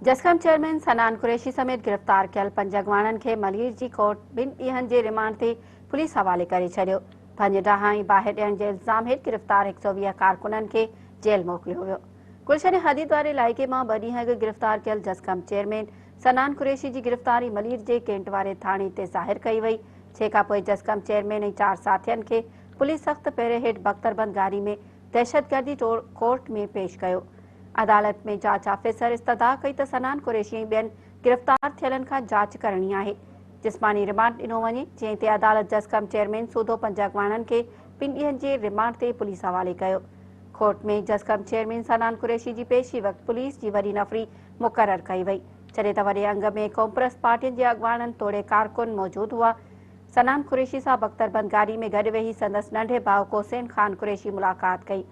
جسقم chairman Sanan Qureshi سميت گرفتار ڪيل 5 اڳواڻن کي ملير جي ڪورٽ 2 ڏينهن جي رمانڊ تي پوليس حوالي ڪري ڇڏيو. ڀڃ ڊاهه ۽ باهه ڏيڻ جي الزام هيٺ گرفتار 120 ڪارڪنن کي جيل موڪليو ويو. گلشن حديد واري علائقي مان 2 ڏينهن اڳ گرفتار ڪيل جسقم چيئرمين صنعان قريشي جي گرفتاري ملير جي ڪينٽ واري ٿاڻي تي ظاهر ڪئي وئي، جنهن کانپوء جسقم چيئرمين ۽ 4 ساٿين کي پوليس سخت پهري هيٺ بختربند گاڏي ۾ دهشتگردي ٽوڙ ڪورٽ ۾ پيش ڪيو. عدالت ۾ جاچ آفيسر استدعا ڪئي ته صنعان قريشي ۽ ٻين گرفتار ٿيلن کان جاچ ڪرڻي آهي، جسماني رمانڊ ڏنو وڃي، جنهن تي عدالت جسقم چيئرمين سوڌو 5 اڳواڻن کي 2 ڏينهن جي رمانڊ تي پوليس حوالي ڪيو. ڪورٽ ۾ جسقم چيئرمين صنعان قريشي جي پيشي وقت پوليس جي وڏي نفري مقرر ڪئي وئي، جڏهن ته وڏي انگ ۾ قومپرست پارٽين جي اڳواڻن توڙي ڪارڪن موجود هئا. صنعان قريشي سان بختربند گاڏي ۾ گڏ ويهي سندس ننڍي ڀاء ڪوسين خان قريشي ملاقات ڪئي.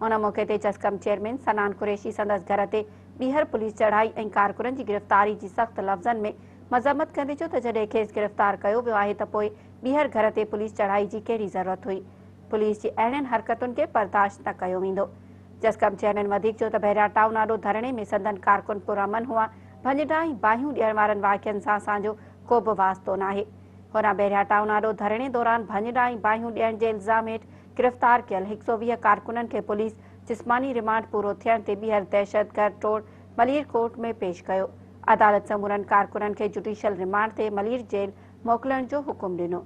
ان موقعي تي جسقم چيئرمين صنعان قريشي سندس گهر تي ٻيهر پوليس چڙهائي ۽ ڪارڪنن جي گرفتاري جي سخت لفظن ۾ مذمت ڪندي چيو ته جڏهن کيس گرفتار ڪيو ويو آهي ته پوء ٻيهر گهر تي پوليس چڙهائي جي ڪهڙي ضرورت هئي، پوليس جي اهڙين حرڪتن کي برداشت نه ڪيو ويندو. جسقم چيئرمين وڌيڪ چيو ته بحريا ٽائون آڏو ڌرڻي ۾ سندن ڪارڪن پرامن هئا، ڀڃ ڊاهه ۽ باهيون ڏيڻ وارن واقعن سان اسان جو ڪوبه واسطو ناهي. هوڏانهن بحريا ٽائون آڏو ڌرڻي دوران ڀڃ ڊاهه ۽ باهيون ڏيڻ جي الزام هيٺ گرفتار ڪيل 120 ڪارڪنن کي پوليس جسماني رمانڊ پورو ٿيڻ تي ٻيهر دهشتگرد ٽوڙ ملير ڪورٽ ۾ پيش ڪيو. عدالت سمورن ڪارڪنن کي جڊيشل رمانڊ تي ملير جيل موڪلڻ جو حڪم ڏنو.